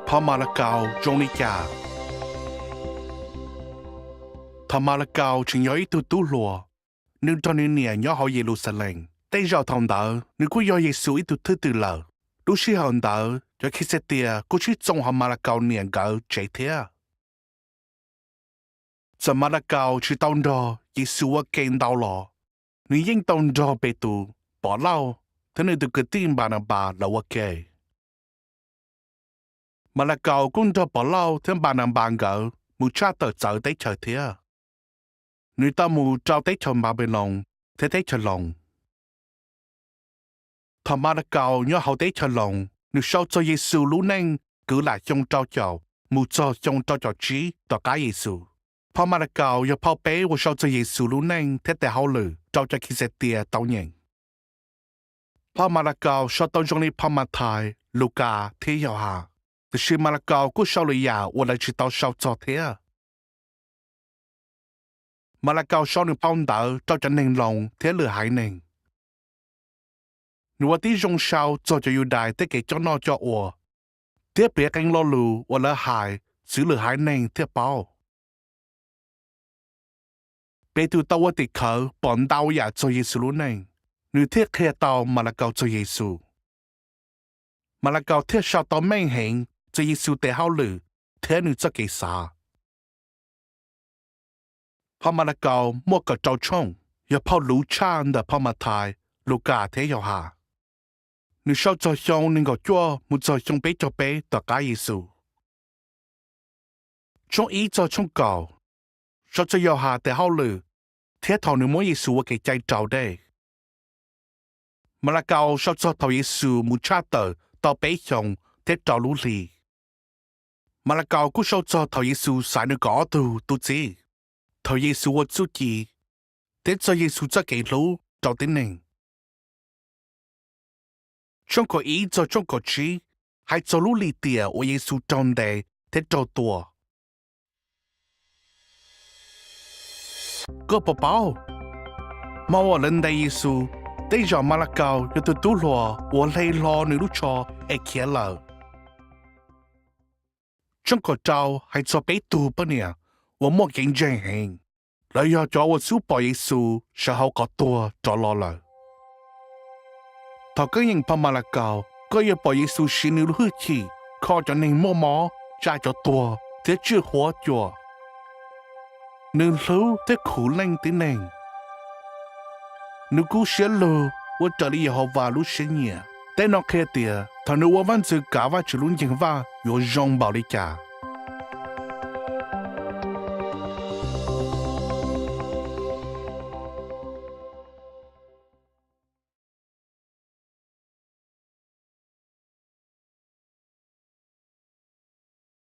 Phau Malakaus zoo li cas? Thaum Malakaus tseem yog ib tug tub hluas, nws nrog nws niam nyob hauv Yeluxalees. Tej zaum thaum ntawd nws kuj yog Yexus ib tug thwj tim lawm. Lub sij hawm ntawd cov Khixatias kuj sib txoos hauv Malakaus niam nkawd tsev thiab. Txawm Malakaus tsis tau nrog Yexus ua ke ntau los, nws yeej tau nrog Petus, Pov Lauj thiab nws tus kwv tij Npananpas lawv ua ke. Malakaus kuj nrog Pov Lauj thiab Npananpas nkawd mus tshaj tawm txawv teb chaws thiab. Nws tau mus rau teb chaws Npanpiloos thiab teb chaws Loos. Thaum Malakaus nyob hauv teb chaws Loos, nws sau txog Yexus lub neej kwv lam xyoo rau caum mus txog xyoo rau caum tsib tom qab Yexus. Phau Malakaus yog phau peb uas sau txog Yexus lub neej thiab tes hauj lwm rau cov Khixatias tau nyeem. Phau Malakaus sau tau zoo li phau Mathais, Lukas thiab Yauhas, tiam sis Malakaus kuj sau lwm yam uas lawv tsis tau sau txog thiab. Malakaus sau nws phau ntawv rau cov neeg Loos thiab lwm haiv neeg. Nws ua tib zoo sau txog cov Yudais tej kev coj noj coj ua, thiab piav qee lo lus uas lawv hais txwv lwm haiv neeg thiaj paub. Petus tau ua tim khawv pom ntau yam txog Yexus lub neej, nws thiaj qhia tau Malakaus txog Yexus. Malakaus thiaj sau tau meej heev txog Yexus tes hauj lwm thiab nws txoj kev xav. Phau Malakaus muaj kaum rau tshooj, yog phau luv tshaj ntawm phau Mathais, Lukas thiab Yauhas. Nws sau txog xyoo nees nkaum cuaj mus txog xyoo peb caug peb tom qab Yexus. Tshooj ib txog tshooj kaum sau txog Yauhas tes hauj lwm thiab thaum nws muab Yexus ua kev cai raus dej. Malakaus sau txog thaum Yexus mus tshaj tawm tau peb xyoos thiab rau lub hli. Malakaus kuj sau txog thaum Yexus xaiv nws kaum ob tug tub txib, thaum Yexus ua txuj ci, thiab txog Yexus txoj kev hlub rau tib neeg. Tshooj kaum ib txog tshooj kaum tsib hais txog lub lim tiam uas Yexus raug ntes thiab raug tua. Koj puas paub, hmo uas lawv ntes Yexus, tej zaum Malakaus yog tus tub hluas uas hle hlo nws lub tsho es khiav lawm. Tshooj kaum rau hais txog peb tug poj niam uas muaj kev ntseeg heev, lawv yog cov uas xub pom Yexus sawv hauv qhov tuag rov los lawm. Thaum koj nyeem phau Malakaus, koj yuav pom Yexus siv nws lub hwj chim kho cov neeg muaj mob, tsa cov tuag, thiab tswj huab cua. Nws hlub thiab khuv leej tib neeg. Nws kub siab lug ua raws li Yehauvas lub siab nyiam. Tej no qhia tias thaum nws ua vaj ntxwv kav Vajtswv lub nceeg vaj yuav zoo npaum li cas.